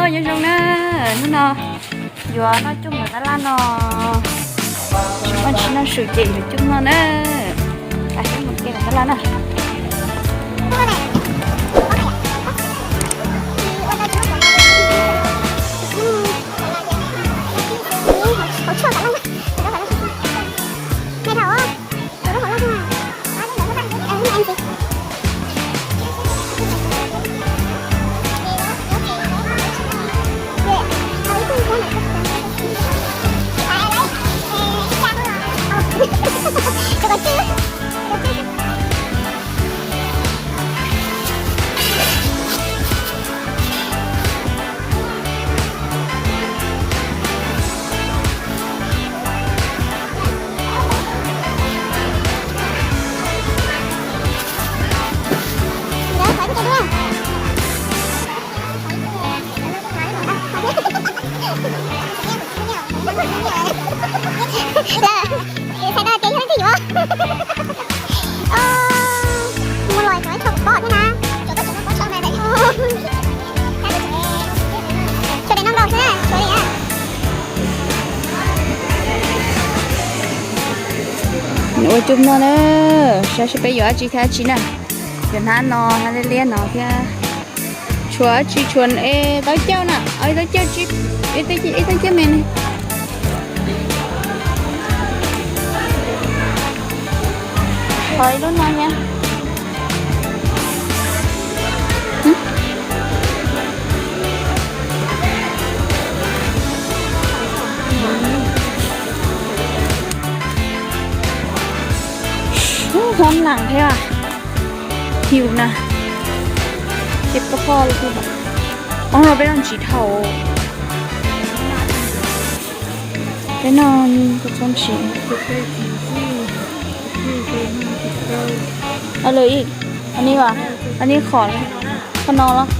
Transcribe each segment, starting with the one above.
Nyob zoo na, hnub no yuav noj coj mus tab laj no, tsis muaj tsis noj su ces yuav coj noj na. Peb mus ke tab laj na. Muaj los tseem ib tshua kuv pom thiab na. Tshuav daim no nkaus xwb na, tshuav li na. Ua coj noj na, saib seb peb yuav dab tsi thiab dab tsi na. Yuav hnab no, hnab liab liab no thiab. Tshuav dab tsi, tshuav taub cauj na, ib taub cauj, ib taub cauj me ne. Qhov ib lub no thiab. Ub, hoob lam thiab, hiu na, ces poj poj li. Ob no peb los ntsis dhau. Peb no txhob ntsis. Anib, anib qhov, qhov no los.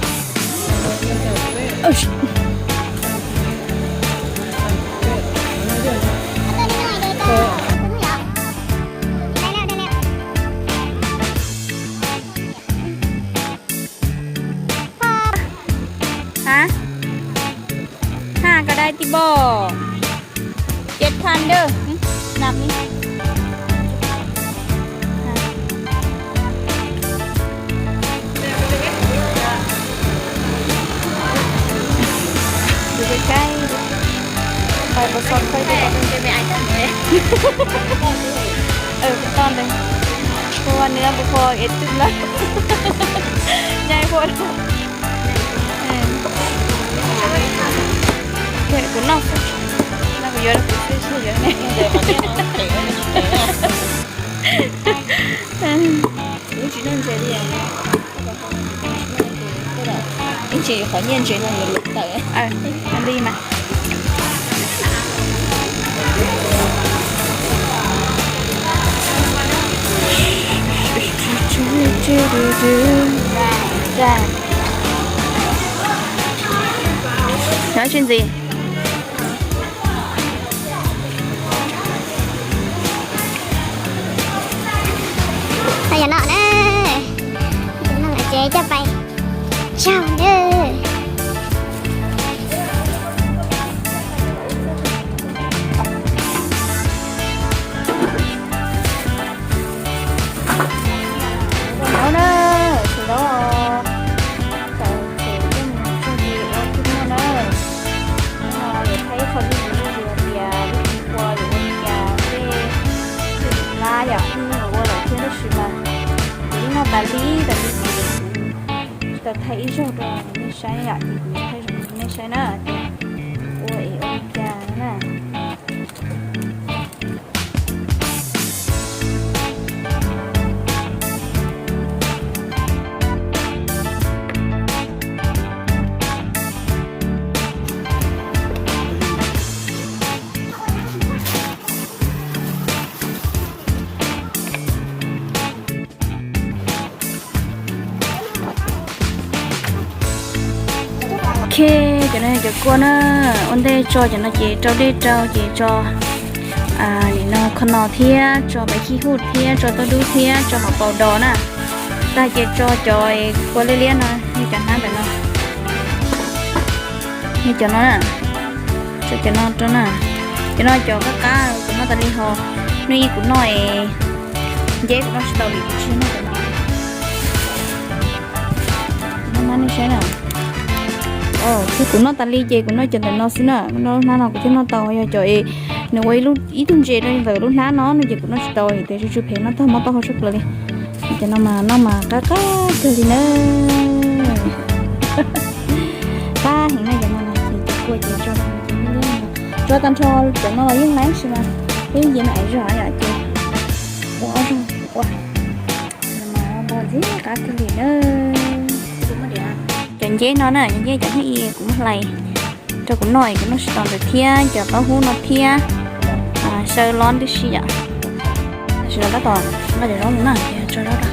Ha? Ha, koj dai tib npoj. Peb thaj dawb, nab ni. Tus kais, pais pos xos koj. Toj ntawd, ua nws ua pos es twb lawm. Nyaj ua. Kuv noj xwb, no kuv yuav rau kuv xwb tsis yuav ne. Ib ntsis qhov nyiaj ntses no yuav luv tawm li mas. Nyob tsis ntxiv. Tau yog no na, no ces coj pais tsaug na. Ua no na, tsis tau, tau ces yeej tsis ua kiag no na. Hnub no yuav thaij ib qho video tias wb ua yuav ua li cas tej lab yom, hnub no ua lawm thiab tab sis mas kuv yeej noj tas li tas li ces kuv tsis tau thaij ib zaug rau nej saib yom, ces kuv thaij zoo rau nej saib na, tias ua es ua li cas no na. Ok, cov no yog cov kua na, ua ntej tso cov no ces rau dej rau ces tso nim no kho no thiab tso pais khib huj thiab tso tauj dub thiab tso maum paus dos na. Tag ces tso cov kua liab liab no, yog cov hnab ntawm no. Yog cov no na, cov no rau na, cov no cov qab qab kuv noj tas li ho, hnub ib kuv noj es nceb kuv noj tsis tau li kuv tsis noj cov no. Noj nej saib na. Kuv noj tas li ces kuv noj cov ntawm no xwb na, noj lub hnab no kuv thiaj noj tau, yog cov es nws ua ib tug ntses rau ntawm lub hnab no no ces kuv noj tsis tau, ces tsw tsw phem noj tag mob taub hau tshaj plaws li. Cov no mas noj mas qab qab kawg li na. Qab heev na cov no na, ces cov kua ces tso, tso tag nrho cov no los yeej laib si mas, yeej nce me aiv zog yom ces ua ob zog ua, mas npog ntxiv qab kawg li na. Cov nceb no na, cov nceb cov hnub i kuv muab hlais rau kuv noj es kuv noj tsis tau ntawd thiab, cov taub hub no thiab, saw lob tib si yom. Tam sim no tab tom noj cov zaub no na, tso zaub rau.